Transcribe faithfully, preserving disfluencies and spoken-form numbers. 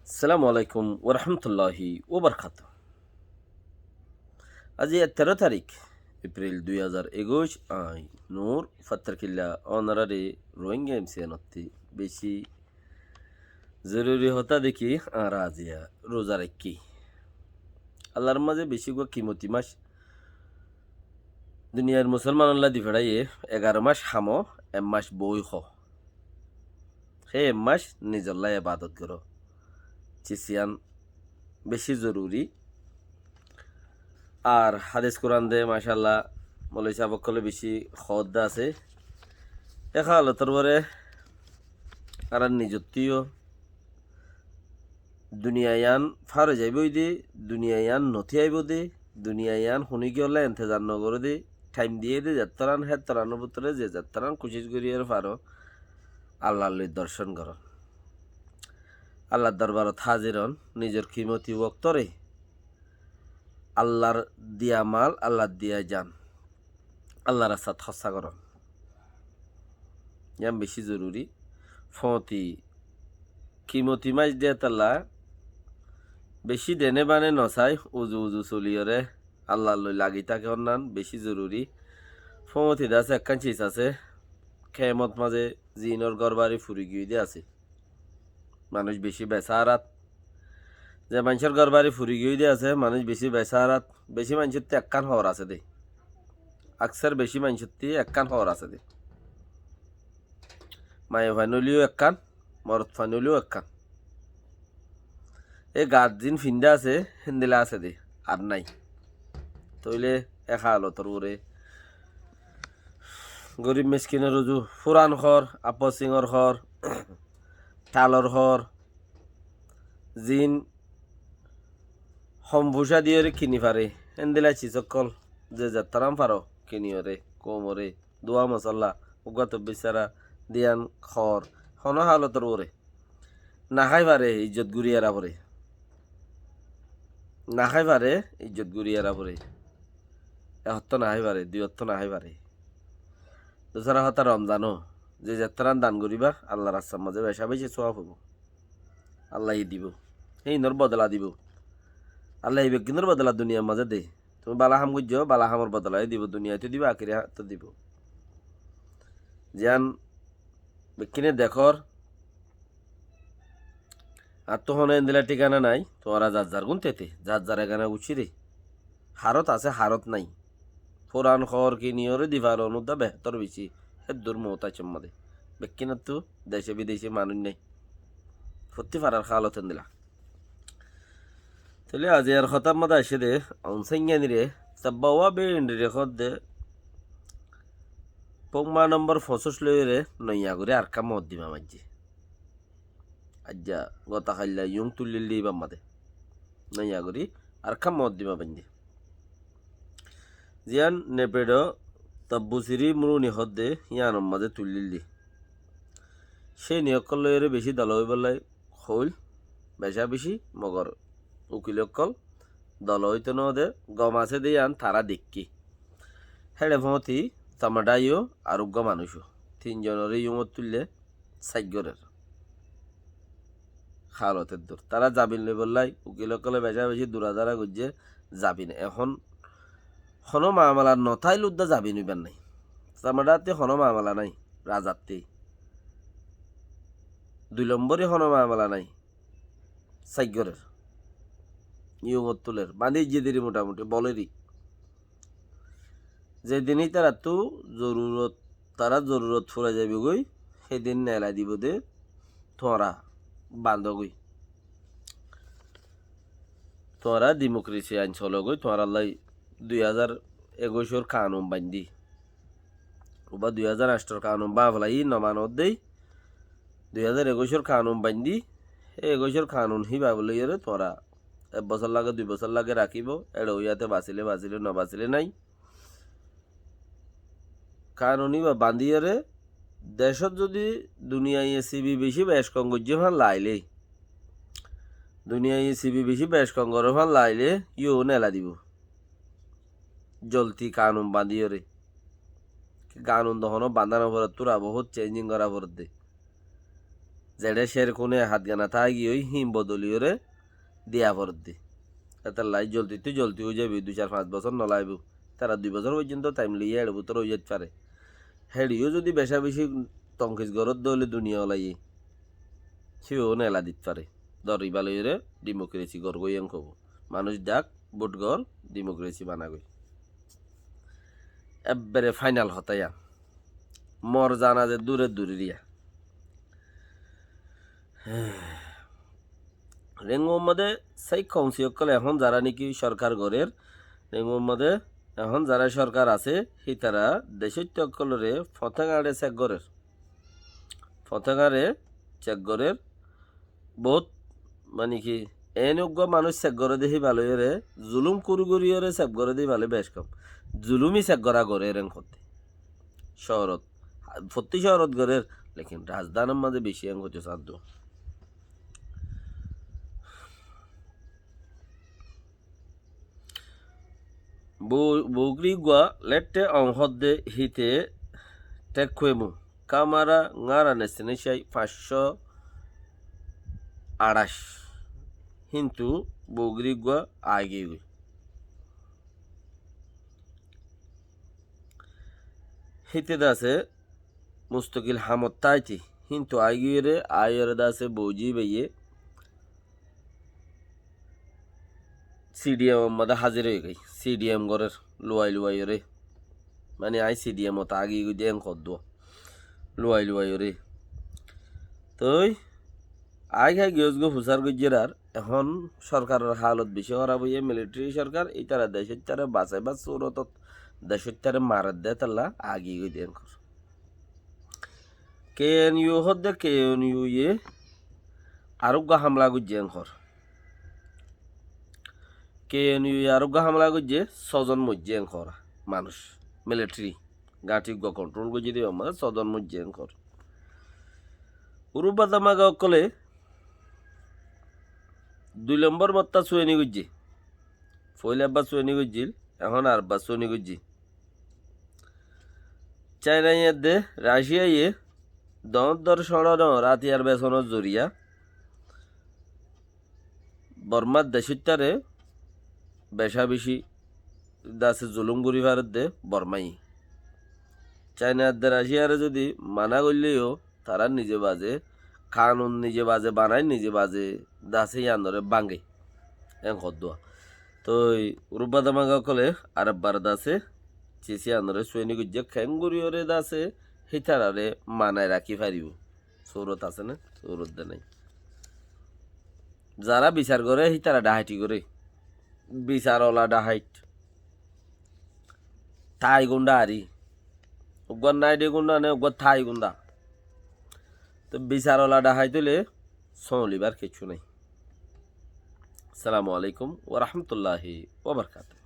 Assalamu alaikum warahmatulláhi wabarakátuhu. Aijja teró tarík Epril dui házar ekuic, añí Nur Fattarkilla ónorare Rohingya M C N ottú beci zoruri hotá dekí añára aijja ruza raikkí. Allar mazé beci uggwá kimoti mac duniyair musolmanolla di feçáiye, egaró mac hamó, ek mac boói hoó. Hé ek mac nizolla ebadot goró. Ciciyan beci zoruri. Ar hádis Kuran de macállah moloi sáb ókkole beci hoódda asé. Hé hálotor uore añárar nizottú yó duniya yián fár ói zaibói de, duniya yián notí aibóu de, duniya yián honíkiyólla entezar nogoré de, thaim diyé de, zettóran héttoranor bútore ze zettóran kucíc goríyore faró, Allar loi dorcón goró. Allar dorbarot házir ón, nizor kimoti woktóre Allar diya mal, Allar diya jan Allar rastat hóssa goró. Yián beci zoruri. Foóñti kimoti mac de tolla beci dene bane nosai, uzu uzu soliyore Allar loi lagi táke, onnán beci zoruri. Foóñti de asé ekkán cis asé, kemot mazé zinor górbari furi giyói de asé. Manúic beci besárat. Ze maincór górbari furi giyói de asé, manúic beci besárat. Beci maincóttu ekkán hoor asé de. Aksar beci maincóttu ekkán hoor asé de. Maiyafuain óileyo ekkán, morotfuain óileyo ekkán. E gat zin findá asé, héndilla asé de, ar nái. Tóile e hálotor uore gorib miskinor uzu, furan hoor, apposingor hoor, thalor hoor, zin hom fucá diyore kini fare, héndilla cis ókkol ze zettóran faró kiniyore, koumore, dua mosolla, uggwá tobbí sára diyan hoor, honó hálotor uore. Nahái fare, ijjot gúri era fore. Nahái fare, ijjot gúri era fore. Ek ottó nahái fare, dui ottó nahái fare. Dusára hotá Romzano, ze zettóran dan goríba, Allar rastar mazé beca beci suwab óibo. Allaye dibo. Hé inor bodola dibo. Allaye beggúnor bodola duniyar mazé de. Tuñí bála ham goijjó, bála hamor bodola e dibo, duniyaittú dibo, akérattú dibo. Ziyán bekkúne dekór, ar tó honó endilla thíkana nái, tuáñra zar zar gúnte te, zar zar egana gucíre. Harot asé, harot nái. Furan hoor kiniyore di faro, onudda behétor beci, héddur moótac ot mazé. Bekkúnottu dece bidece manúic nái. Fottí farar hálot endilla. Tóile aijjar hotár mazé aiccé de, aun Sainganire, tabba uá be indire hoódde, fomma nombor foñsíc loiyóre noiya gorí arekkán mokoddima bañdé. Aijja gota hailla yung tullíl de íbar mazé. Noiya gorí arekkán mokoddima bañdé. Ziyán Nepeço tabbu siri muruni hoódde yíanor mazé tullíl de. Céni ókkol loiyóre bicí dola óibolla hoóil, becá bicí, mogor ukil ókkol dola óito nóde, gom asé de yían tará deikké. Héçe foóñti Tamadá yó ar uggwá manúic ó, tin zonoré yúñot tuillé sáit gorér. Hálot eddur. Tará zabin loibolla ukil ókkole becá bicí duradára goijjé zabin. Ehón honó mamala no táile udda zabin óibar nái. Tamadá ttí honó mamala nái, raza ttí. Dui lombori honó mamala nái. Sáit gorér. Yúñot tulér. Bañdí ijjé deri motamuti boléri. Ze din ítarattú zorurot, tarár zorurot fúrai zaibogói, hé din neelai dibou de, tuáñra bañdógoi. Tuáñra dimokresi ain sologói, tuáñrallá dui házar ekuicor kanun bañdí. Uba dui házar añctor kanun báfelaiyí, no manodde. Dui házar ekuicor kanun bañdí, hé ekuicor kanun híba loiyóre tuáñra ek bosór lage, dui bosór lage rakíbou, éçe óiyate basíle basíle, no basíle nái. Kanun íba bañdíyore decót zudi duniyaiye sibi bicí bec kom goijjé fán lailé, duniyaiye sibi bicí bec kom goré fán lailé, yó neelai dibou. Zolti kanun bañdíyore. Kanun do honó bañdá no forer, tura bohút ceinjing gorá foredde. Zeçé cér kúne hátgana táigiyói híin bodoliyoré diya foredde. Étalla zoldittú zoldi ói zaibou, dui sair fañs bosór nolaibóu. Tará dui bosór foijjonto thaim loiyé eçé bútore ói zait fare. Héçiyó zodi becá-becí tonkis goródde óile duniya olaiyé, híyo nela dit fare. Dór ibá loiyoré dimokresi gorgói en hoibóu. Manúic dhak, bút gor, dimokresi banagói. Ebbere fainal hotá yián. Mor zana ze dure duri riya. Renguwar modé sai kaunsi ókkole ehón zará niki sorkar gorér, Renguwar modé ehón zará sorkar asé, hítara decóitta ókkolore fotéŋare sek gorér. Fotéŋare sek gorér. Bout, mani ki, eén uggúa manúic sek goré dé híba loiyóre, zulúm kuri-kuriyoré sek goré dé híba loi bec kom. Zulúmi sek gorá gorér en hoddé. Cóorot, fottí cóorot gorér, lekin razdánir mazé bicí en hoddé sáddua. Bou-, bougri uggúa lette on hoddé híte thek kuemu. Kamara ŋára nesiné cai fañs cót añçáic. Híntu bougri uggúa aigiyói. Híte dase mustokil hamot táiti. Híntu aigiyóre, aiyóre dase bouji baiye. Sidiyem or modé házir ói goi. Sidiyem gorér luwai luwaiyoré. Mani aññí sidiyem ot agi goi dé en hoddúa. Luwai luwaiyoré. Toi aññí hái giyós goi fusár goijjér ar. Ehón sorkaror halot bicí hóraf óiye, militeri sorkar, ítara decóittare basaibár surotot decóittare maredde étalla agi goi dé en hor. Ke en iu hoddé ke en iu ye aruggúa hamla goijjé en hor. Ke en iu ye aruggúa hamla goijjé, sózon moijjé en hor manúic. Militeri gañthi uggúa kontrol goijjé dé, amar sózon moijjé en hor. Urubba damaga ókkole dui lombor botta sueni goijjé. Foila ebbar sueni goijjil, ehón ar ebbar sueni goijjé. Caina ye edde Raciya ye doñr doñr cóñço doñr átiyar besonor zoriya Bormar decóittare becá-becí dase zulúm gorí faredde Bormaye. Caina edde Raciyare zodi mana goilleyó tará nize baze kanun nize baze banai, nize baze dase yíanoré báñge. En hoddúa. Toi Urubba damaga ókkole arebbar dase sis yíanoré sueni goijjé, keéngoríyoré dase hítararé manai rakí faribóu. Surot asé né? Surot de nái. Zará bisar goré hítara dhahaiti goré. Bisar ola dhahait. Tái gunda ari. Uggúa nái de gunda né, uggúa tái gunda. Toi bisar ola dhahait óile sólibar kessú nái. Assalamu alaikum wa rahmatullahi wa barakatuhu.